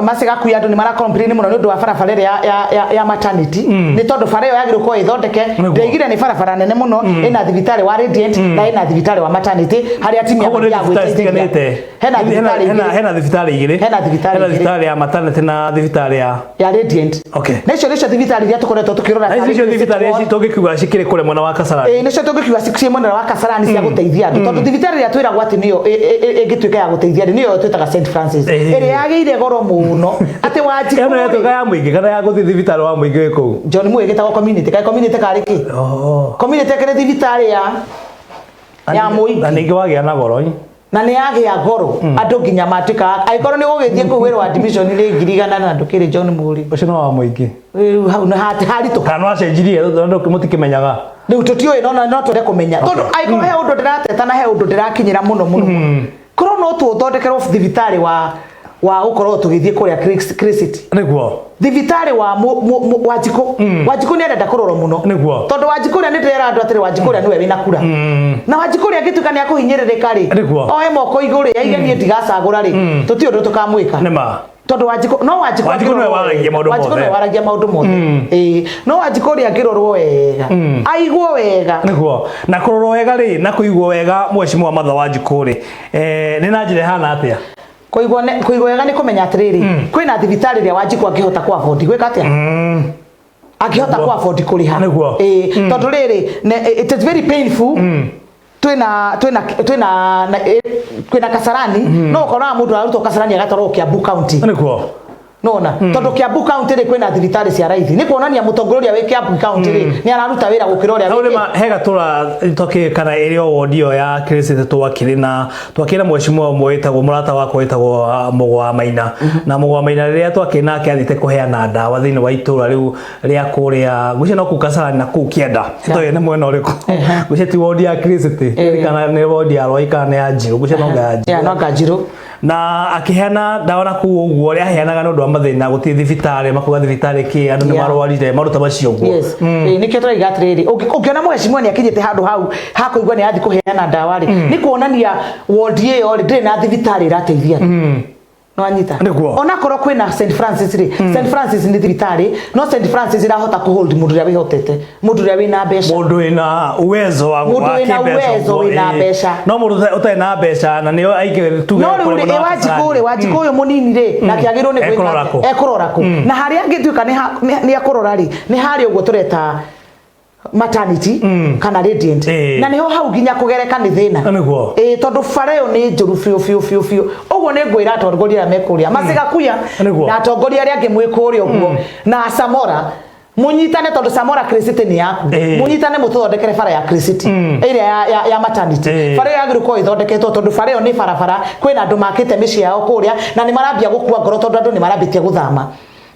Mercy Gakuya andũ nĩ mara complain mũno nĩ ũndũ wa barabara ĩrĩa ya maternity. Nĩ tondũ bara ĩyo yagĩrĩirwo gũkorwo ĩthondeke. Nĩguo. Ndĩraigire nĩ barabara nene mũno, ĩna thibitarĩ wa Radiant na ĩna thibitarĩ wa maternity harĩa atumia Koguo nĩ mathiaga thibitarĩ gwĩteithĩria. citiganĩte. Hena thibitarĩ hena igĩrĩ. Hena thibitarĩ igĩrĩ. Hena thibitarĩ Hena igĩrĩ. thibitarĩ ya maternity na thibitarĩ ya Ya Radiant. Na icio nĩcio thibitarĩ iria tũkoretwo tũkĩrora Na tarĩ icio Christ thibitarĩ Ward. ici tũngĩkiuga cikĩrĩ kũrĩa mwena wa Kasarani. Ĩĩ, nĩcio tũngĩkiuga ciĩ mwena wa Kasarani cia gũteithia andũ, tondũ thibitarĩ ĩrĩa twĩragwo atĩ nĩyo ĩngĩtuĩka ya gũteithia andũ nĩyo twĩtaga St Francis, ĩrĩa yagĩire goro mũno atĩ Wanjikũ Ĩno rĩ, yatuĩka ya mũingĩ kana ya gũthiĩ thibitarĩ wa mũingĩ wĩ kũu? John Moi ĩgĩtagwo community, kaĩ community karĩ kĩ? Oh. Community ĩkĩrĩ thibitarĩ ya mũingĩ. Na ningĩ wagĩa na goro. Na nĩ yagĩa goro, andũ nginya matuĩka angĩkorwo nĩ ũgũgĩthiĩ kũu wĩrwo admission nĩ 100,000 na ndũkĩrĩ John Mũri. Ũcio no wa mũingĩ. Rĩu hau nĩ haritũha. Kana no acenjirie tondũ mũtikĩmenyaga. Rĩu tũtiũĩ, no twende kũmenya, tondũ angĩkorwo he ũndũ ndĩrateta na he ũndũ ndĩrakinyĩra mũno mũno mũno, korwo no tũthondekerwo thibitarĩ wa gũkorwo tũgĩthiĩ kũrĩa City. Thibitarĩ wa Wanjikũ. Wanjikũ nĩ arenda kũrorwo mũno. Tondũ Wanjikũ ũrĩa, nĩ ndĩrera andũ atĩrĩ, Wanjikũ ũrĩa nĩwe wĩna kura, na Wanjikũ ũrĩa angĩtuĩka nĩ akũhinyĩrĩrĩka rĩ, oe moko igũrũ aige niĩ ndigacagũra rĩ, tũtiũĩ ũndũ tũkamwĩka. Nĩma. Tondũ Wanjikũ no Wanjikũ Wanjikũ nĩwe angĩrorwo waragia wega. maũndũ Wanjikũ mothe. nĩwe waragia maũndũ mothe, ĩĩ, no Wanjikũ ũrĩa angĩrorwo wega, aigwo wega. Nĩguo. Na kũrorwo wega rĩ, na kũigwo wega mheshimiwa Martha Wanjikũ rĩ, nĩ na njĩra ĩhana atĩa? Kũigwo wega nĩ kũmenya atĩrĩrĩ, kwĩna thibitarĩ ĩrĩa Wanjikũ angĩhota kũ afford gwĩka atĩa, angĩhota kũ afford kũrĩha. Ĩĩ, tondũ rĩrĩ it is very painful, twĩna kwĩna Kasarani, no ũkoraga mũndũ ararutwo Kasarani agatwarwo Kiambu County. Nona tondũ Kiambu County rĩ, kwĩna thibitarĩ cia raithi, nĩ kuonania mũtongoria ũrĩa wĩ Kiambu County rĩ, nĩ araruta wĩra gũkĩra ũrĩa Hau wĩ nĩma he gatũra tokĩ kana ĩrĩ o wodi ĩyo ya City twakĩrĩ na mheshimiwa ũmwe wĩtagwo, mũrata wakwa wĩtagwo Mũgo wa Maina. Na Mũgo wa Maina, rĩrĩa twakĩrĩ nake, athiĩte kũheana ndawa thĩinĩ wa itũra rĩu rĩa kũrĩa ngwĩciria no kũu Kasarani na kũu kĩanda, itoĩ nĩ mwena ũrĩkũ, ngwĩciria ti wodi ya City kana nĩ wodi ya Rwai kana nĩ ya Njirũ, ngwĩciria no nga ya Njirũ. Ya, no anga Njirũ. Na akĩheana ndawa na kũu ũguo, ũrĩa aheanaga nĩ ũndũ wa mathĩna, gũtirĩ thibitarĩ, makuga thibitarĩ kĩ, andũ nĩ marwarire maũndũ ta macio ũguo. Yes. Ĩĩ, nĩkĩo tũraiga atĩrĩrĩ, ũngĩona mheshimiwa nĩ akinyĩte handũ hau hakũigua nĩ athiĩ kũheana ndawa rĩ, nĩ kuonania wodi ĩyo rĩ, ndĩrĩ na thibitarĩ ĩrateithia andũ. Nĩwanyita? Nĩguo. Onakorwo kwĩna St Francis rĩ, St Francis nĩ thibitarĩ, no St Francis ĩrahota kũhold mũndũ ũrĩa wĩhotete, mũndũ ũrĩa wĩna mbeca. Mũndũ wĩna uwezo wa Mũndũ wa wĩna kĩmbeca uwezo, ũguo, wĩna mbeca. No mũndũ ũtarĩ na mbeca na nĩo aingĩ tuge No rĩu kũrĩa rĩ, mwena wa Wanjikũ rĩ, Kasarani. Wanjikũ ũyũ mũnini rĩ, nake agĩrĩirwo nĩ gwĩka Ekũrora atĩa? kũ? Ekũrora kũ? Na harĩa angĩtuĩka nĩ akũrora rĩ, nĩ harĩa ũguo tũreta maternity kana Radiant. Na niho hau nginya kũgereka nĩ thĩna. Ĩĩ, tondũ bara ĩyo nĩ njũru biũ biũ biũ biũ. Ũguo nĩ ngwĩra atongoria arĩa me kũrĩa Macigakuya na atongoria arĩa angĩ mwĩ kũrĩa ũguo na Samora, munyitane, tondũ Samora City nĩ yaku. Munyitane mũtũthondekere bara ya City ĩrĩa ya maternity. Bara ĩyo yagĩrĩirwo gũkorwo ĩthondeketwo, tondũ bara ĩyo nĩ barabara, kwĩna andũ makĩte mĩciĩ yao kũrĩa na nĩ marambia gũkua ngoro, tondũ andũ nĩ marambĩtie gũthama,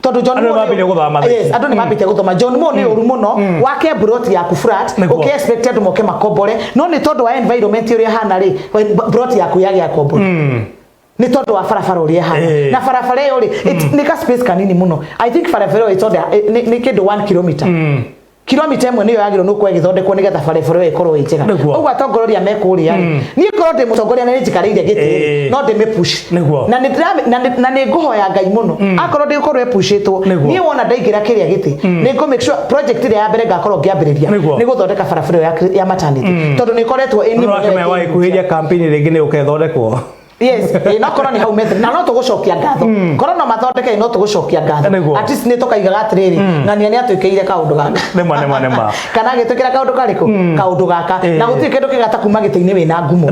tondũ John Andũ nĩ Mo nĩ- mambĩrĩria gũthama thaa Yes, ici. andũ nĩ mambĩtie gũthama. John Mo nĩ ũru mũno wake plot yaku flat, ũkĩ expect andũ moke makombore, no nĩ tondũ wa environment ũrĩa ĩhana rĩ, plot yaku yagĩa kombore nĩ tondũ wa barabara ũrĩa ĩhana. Na barabara ĩyo rĩ, nĩ ka space kanini mũno. I think barabara ĩyo it's on nĩ kĩndũ 1 kilometer, kilomita ĩmwe nĩyo yagĩrĩirwo nĩ gũkorwo ĩgĩthondekwo nĩgetha barabara ĩyo ĩkorwo ĩ njega. Ũguo atongoria me kũrĩa rĩ, niĩ korwo ndĩ mũtongoria na nĩ njikarĩire gĩtĩ rĩ, no ndĩmĩ push. Na nĩ na nĩ ngũhoya Ngai mũno akorwo ndĩgũkorwo ĩpushĩtwo. Niĩ wona ndaingĩra kĩrĩa gĩtĩ, nĩ ngũ make sure project ĩrĩa ya mbere ngakorwo ngĩambĩrĩria nĩ gũthondeka barabara ĩyo ya maternity, tondũ nĩ ĩkoretwo ĩ Nĩ wakĩmenya wagĩkuhĩria campaign rĩngĩ nĩ ũkethondekwo. Yes, no korwo nĩ hau metheri na no tũgũcokia ngatho, korwo no mathondeke, no tũgũcokia ngatho. At least nĩ tũkaigaga atĩrĩrĩ, ng'ania nĩ atwĩkĩire kaũndũ gaka. Nĩma, nĩma, nĩma. Kana agĩtwĩkĩra kaũndũ karĩkũ, kaũndũ gaka. Na gũtirĩ kĩndũ kĩega ta kuma gĩtĩ-inĩ wĩna ngumo.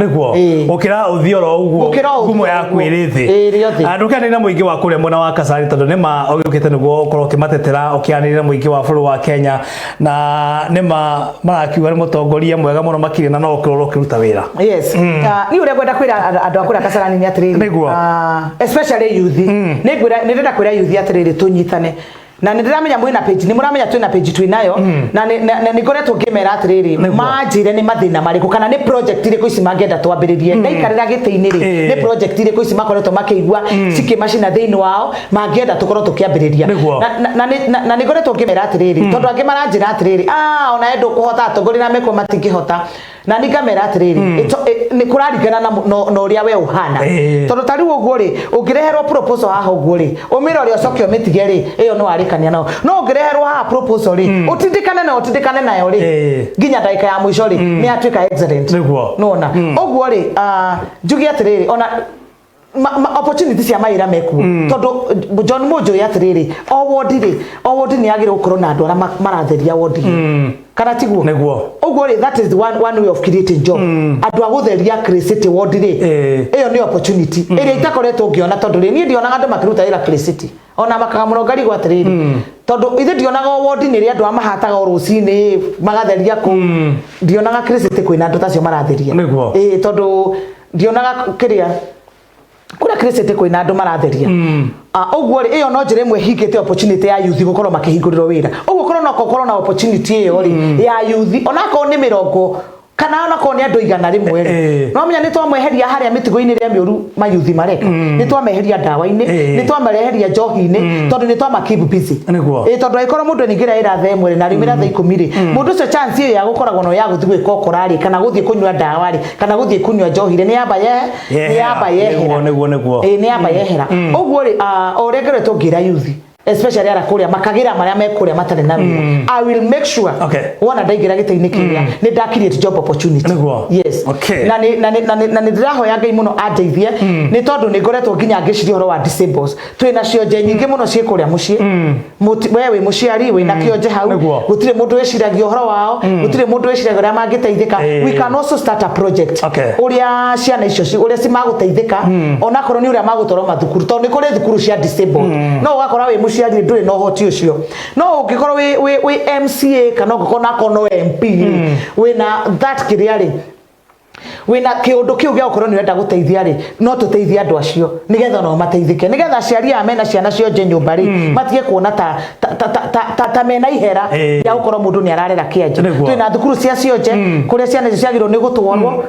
Gũkĩra ũthiĩ oro ũguo Gũkĩra ũthiĩ ngumo oro yaku ũguo. ĩrĩ thĩ. Ĩĩ, ĩrĩ o thĩ. Ndũkanĩre na mũingĩ wa kũrĩa mwena wa Kasarani, tondũ nĩma ũgĩũkĩte nĩguo ũkorwo ũkĩmatetera, ũkĩanĩrĩra mũingĩ wa bũrũri wa Kenya, na nĩma marakiuga nĩ mũtongoria mwega mũno makĩria na no ũkĩrorwo ũkĩruta wĩra. Yes. Ah, niĩ ũrĩa ngwenda kwĩra andũ a kũrĩa Kasarani nĩ atĩrĩrĩ, especially youth, nĩ ngwĩra, nĩ ndĩrenda kwĩra youth atĩrĩrĩ, tũnyitane, na nĩ ndĩramenya mwĩna page, nĩ mũramenya twĩna page twĩnayo, na nĩ ngoretwo ngĩmera atĩrĩrĩ, manjĩre nĩ mathĩna marĩkũ kana nĩ project irĩkũ ici mangĩenda twambĩrĩrie ndaikarĩra gĩtĩ-inĩ rĩ, nĩ project irĩkũ ici makoretwo makĩigua cikĩmacina thĩinĩ wao mangĩenda tũkorwo tũkĩambĩrĩria. Na nĩ ngoretwo ngĩmera atĩrĩrĩ, tondũ angĩ maranjĩra atĩrĩrĩ, ah, ona we ndũkũhota, atongoria na mekwo matingĩhota. Na nĩ ngamera atĩrĩrĩ, nĩ kũraringana na na ũrĩa we ũhana. Tondũ ta rĩu ũguo rĩ, ũngĩreherwo proposal haha ũguo rĩ, ũmĩrore ũcoke ũmĩtige rĩ, ĩyo nĩ warĩkania nayo. No ũngĩreherwo haha proposal rĩ, ũtindĩkane nayo, ũtindĩkane nayo rĩ, nginya ndagĩka ya mũico rĩ, nĩ yatuĩka excellent. Nĩwona? Ũguo rĩ, njuge atĩrĩrĩ, ona opportunity cia mawĩra mekuo, tondũ John Mũnjũĩ atĩrĩrĩ, o wodi rĩ, o wodi nĩ yagĩrĩirwo gũkorwo na andũ arĩa maratheria wodi ĩyo. Kana tiguo? Nĩguo. Ũguo rĩ, that is one way of creating job. Andũ a gũtheria Clay City ward rĩ, ĩyo nĩ opportunity ĩrĩa itakoretwo ngĩona, tondũ rĩ, niĩ ndionaga andũ makĩruta wĩra Clay City, ona makaga mũno ngarigwo atĩrĩrĩ, tondũ ithuĩ ndionaga o wodi nĩ rĩ andũ a mahataga o rũcinĩ magatheria kũu. Ndionaga Clay City kwĩna andũ tacio maratheria. Ĩĩ, tondũ ndionaga kĩrĩa kũrĩa Clay City kwĩna andũ maratheria. Ũguo rĩ, ĩyo no njĩra ĩmwe hingĩte opportunity ya youth gũkorwo makĩhingũrĩrwo wĩra. Ũguo korwo no gũkorwo na opportunity ĩyo rĩ, ya youth, onakorwo nĩ 40 kana onakorwo nĩ andũ 100 rĩ, no menya nĩ twamweheria harĩa mĩtugo-inĩ ĩrĩa mĩũru mayuthi mareka, nĩ twameheria ndawa-inĩ, nĩ twamareheria njohi-inĩ, tondũ nĩ twama keep busy. Ĩĩ, tondũ angĩkorwo mũndũ ningĩra wĩra thaa 1 rĩ, na riumĩra thaa 10 rĩ, mũndũ ũcio chance ĩyo ya gũkoragwo no ya gũthiĩ gwĩka ũkora rĩ, kana gũthiĩ kũnyua ndawa rĩ, kana gũthiĩ kũnyua njohi rĩ, nĩ yamba nĩ yamba yehera. Nĩguo, nĩguo, nĩguo. Ĩĩ, nĩ yamba yehera. Ũguo rĩ, o ũrĩa ngoretwo ngĩra youth, especially ara kũrĩa makagĩra marĩa me kũrĩa matarĩ na wĩra, I will make sure wona ndaingĩra gĩtĩ-inĩ kĩrĩa, nĩ nda create job opportunity. Yes. Na nĩ ndĩrahoya Ngai mũno andeithie, nĩ tondũ nĩ ngoretwo nginya ngĩciria ũhoro wa disables. Twĩna cionje nyingĩ mũno ciĩ kũrĩa mũciĩ. We wĩ mũciari wĩna kĩonje hau, gũtirĩ mũndũ wĩciragia ũhoro wao, gũtirĩ mũndũ wĩciragia ũrĩa mangĩteithĩka. We can also start a project ũrĩa ciana icio ũrĩa cimagũteithĩka, onakorwo nĩ ũrĩa magũtwarwo mathukuru, tondũ nĩ kũrĩ thukuru cia disabled. No ũgakora wĩ mũciari ndũrĩ na ũhoti ũcio, no ũngĩkorwo wĩ MCA kana ũngĩkorwo nakorwo no MP wĩna that kĩrĩa rĩ, wĩna kĩũndũ kĩu gĩa gũkorwo nĩ ũrenda gũteithia rĩ, no tũteithie andũ acio nĩgetha nao mateithĩke, nĩgetha aciari aya mena ciana cionje nyũmba rĩ, matige kuona ta mena ihera rĩa gũkorwo mũndũ nĩ ararera kĩenje. Twĩna thukuru cia cionje kũrĩa ciana icio ciagĩrĩirwo nĩ gũtwarwo,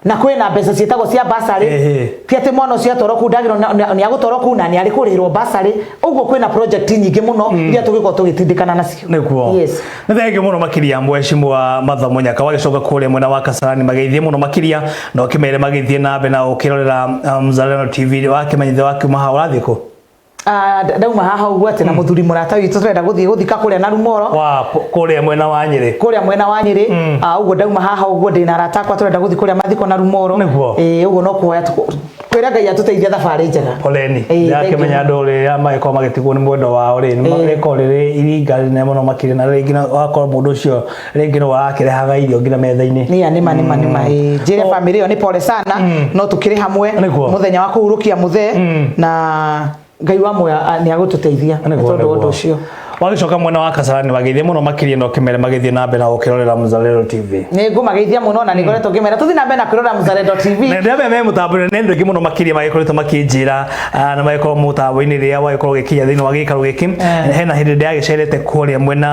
na kwĩna mbeca ciĩtagwo cia basarĩ. Ti atĩ mwana ũcio atwarwo kũu ndagĩrĩirwo nĩ agũtwarwo kũu na nĩ arĩ kũrĩhĩrwo basarĩ. Ũguo kwĩna project nyingĩ mũno iria tũgĩkorwo tũgĩtindĩkana nacio. Yes. Nĩ thengiũ mũno makĩria, mheshimiwa Martha Mũnyaka. Wagĩcoka kũrĩa mwena wa Kasarani, mageithie mũno makĩria na ũkĩmere magĩthiĩ na mbere na ũkĩrorera Mzalendo TV. Wakĩmenyithia wakiuma haha ũrathiĩ kũ? Ndauma haha ũguo atĩ na mũthuri mũrata witũ tũrenda gũthiĩ gũthika kũrĩa na Rumoro. Wa kũrĩa mwena wa Nyĩrĩ. Kũrĩa mwena wa Nyĩrĩ. Ũguo ndauma haha ũguo ndĩna arata akwa tũrenda gũthiĩ kũrĩa mathiko na Rumoro. Ĩĩ, ũguo no kũhoya kwĩra Ngai atũteithie thabarĩ njega. Poleni. Ĩĩ, thank you. Ndakĩmenya andũ rĩrĩa magĩkorwo magĩtigwo nĩ mwendwa wao rĩ, rĩkorwo rĩrĩ iringa rĩnene mũno makĩria, na rĩngĩ wakorwo mũndũ ũcio rĩngĩ no arakĩrehaga irio nginya metha-inĩ. Nĩa nĩma, nĩma, nĩma. Ĩĩ, njĩre bamĩrĩ ĩyo nĩ pole sana, no tũkĩrĩ hamwe mũthenya wa kũhurũkia mũthee, na Ngai wa muoyo nĩ agũtũteithia nĩ tondũ wa ũndũ ũcio. Wagĩcoka mwena wa Kasarani, mageithie mũno makĩria na ũkĩmere magĩthiĩ na mbere na gũkĩrorera Mzalendo TV. Nĩ ngũmageithia mũno na nĩ ngoretwo ngĩmera tũthiĩ na mbere na kwĩrora Mzalendo TV. Na ndĩramenya me mũtambo-inĩ nĩ andũ aingĩ mũno makĩria magĩkoretwo makĩnjĩra, na magĩkorwo mũtambo-inĩ rĩrĩa wagĩkorwo ũgĩkinya thĩinĩ wa gĩikaro gĩkĩ. Hena hĩndĩ ndĩragĩcerete kũrĩa mwena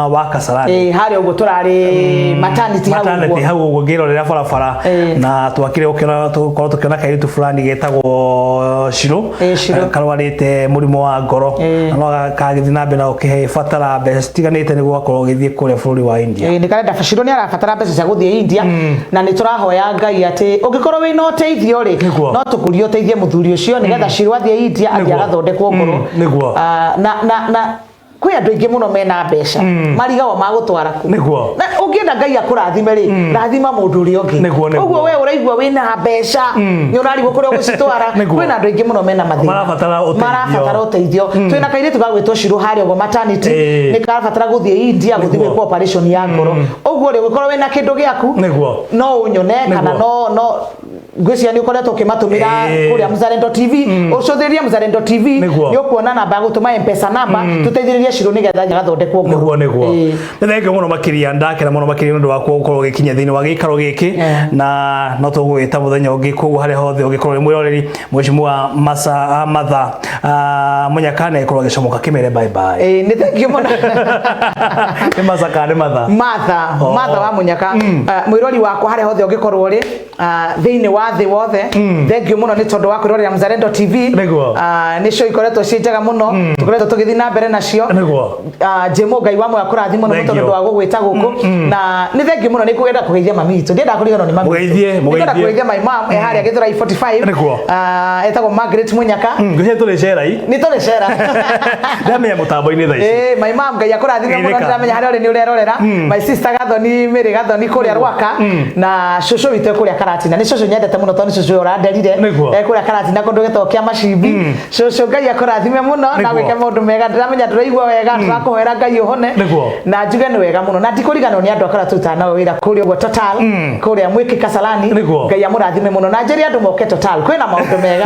wa Kasarani. Ĩĩ, harĩa ũguo tũrarĩ maternity hau maternity ũguo. Hau ũguo ngĩrorera barabara, na twakire gũkĩona tũkorwo tũkĩona kairĩtu fulani getagwo Shiro. Ĩĩ, Shiro. Karwarĩte mũrimũ wa ngoro, na no kagĩthiĩ na mbere na gũkĩbatara mbeca citiganĩte nĩguo gakorwo gĩthiĩ kũrĩa bũrũri wa India. Ĩĩ, nĩ karenda Shiro nĩ arabatara mbeca cia gũthiĩ India, na nĩ tũrahoya Ngai atĩ ũngĩkorwo wĩna ũteithio rĩ, no tũkũrie ũteithie mũthuri ũcio nĩgetha Shiro athiĩ India, athiĩ agathondekwo ngoro. Na kwĩ andũ aingĩ mũno mena mbeca marigagwo magũtwara kũ. Na ũngĩenda Ngai akũrathime rĩ, rathima mũndũ ũrĩa ũngĩ. Ũguo we ũraigua wĩna mbeca nĩ ũrarigwo kũrĩa ũgũcitwara. Kwĩna andũ aingĩ mũno mena mathĩna, Marabatara ũteithio. Marabatara ũteithio. Twĩna kairĩtu gagwĩtwo Shiro harĩa ũguo maternity, nĩ karabatara gũthiĩ India gũthiĩ gwĩkwo operation ya ngoro. Ũguo rĩ, ũngĩkorwo wĩna kĩndũ gĩaku, no ũnyone kana no ngwĩciria nĩ ũkoretwo ũkĩmatũmĩra kũrĩa Mzalendo TV. Ũcũthĩrĩrie Mzalendo TV, nĩ ũkuona namba ya gũtũma M-Pesa namba, tũteithĩrĩrie Shiro nĩgetha agathondekwo ngoro. Nĩguo, nĩguo. Nĩ thengiũ mũno makĩria, ndakena mũno makĩria nĩ ũndũ waku gũkorwo ũgĩkinya thĩinĩ wa gĩikaro gĩkĩ, na no tũgũgĩta mũthenya ũngĩ. Koguo harĩa hothe ũngĩkorwo ũrĩ mwĩroreri, mheshimiwa Masa Martha Mũnyaka nĩ agĩkorwo agĩcomoka kĩmere bye bye. Ĩĩ, nĩ thengiũ mũno. Nĩ Masa kana nĩ Martha? Martha. Oh. Martha wa Mũnyaka. Mwĩrori wakwa harĩa hothe ũngĩkorwo ũrĩ thĩinĩ wa wa thĩ wothe, thank you mũno nĩ tondũ wa kwĩrorera Mzalendo TV. Nĩ show ikoretwo ciĩ njega mũno, tũkoretwo tũgĩthiĩ na mbere nacio. Jĩmũ, Ngai wa muoyo akũrathime mũno. Thank tondũ you. wa gũgwĩta gũkũ, na nĩ thank you mũno. Nĩ ngwenda kũgeithia mami witũ, ndiendaga kũriganwo nĩ mami witũ. Mũgeithie, Nĩ ngwenda mũgeithie. kũgeithia my mom e harĩa Gĩthũrai 45. Etagwo Margaret Munyaka. Ngwĩciria tũrĩ cerai. Nĩ tũrĩ cera. Ndamenya mũtambo-inĩ thaa ici. My mom, Ngai akũrathime mũno. Geithĩka. Ndĩramenya harĩa ũrĩ nĩ ũrerorera. My sister Gathoni, Mary Gathoni kũrĩa Rwaka, na cũcũ witũ e kũrĩa Karatina. Nĩ cũcũ nyendete mũno tondũ nĩ cũcũ ũranderire. E kũrĩa Karatina kũndũ gĩtagwo kĩa Macimbi. Cũcũ, Ngai akũrathime mũno na gwĩke maũndũ mega. Ndĩramenya ndũraigua wega, tũrakũhoera Ngai ũhone. Na njuge nĩ wega mũno, na ndikũriganĩrwo nĩ andũ akũrĩa tũrutaga nao wĩra kũrĩa ũguo Total, kũrĩa Mwĩkĩ Kasarani. Ngai amũrathime mũno, na njĩre andũ moke Total, kwĩna maũndũ mega.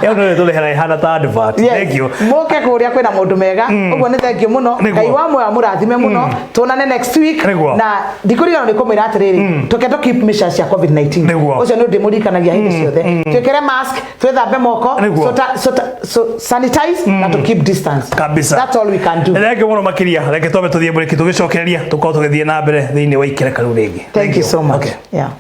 Ĩyo nĩ tũrĩhera ĩhana ta advert. Yes. Thank you. Moke kũrĩa kwĩna maũndũ mega. Ũguo nĩ thank you mũno. Ngai wa muoyo amũrathime mũno, tuonane next week. Na ndikũriganĩrwo nĩ kũmwĩra atĩrĩrĩ, tũke tũ keep measures cia COVID-19. Ũcio nĩ ũndũ ndĩmũririkanagia hĩndĩ ciothe, twĩkĩre mask, twĩthambe moko, so sanitize na to keep distance. Kabisa. That's all we can do. Thank you mũno makĩria. Reke twambe tũthiĩ break, tũgĩcokereria tũkorwo tũgĩthiĩ na mbere thĩinĩ wa ikereka rĩu rĩngĩ. Thank you so much. Okay. Yeah.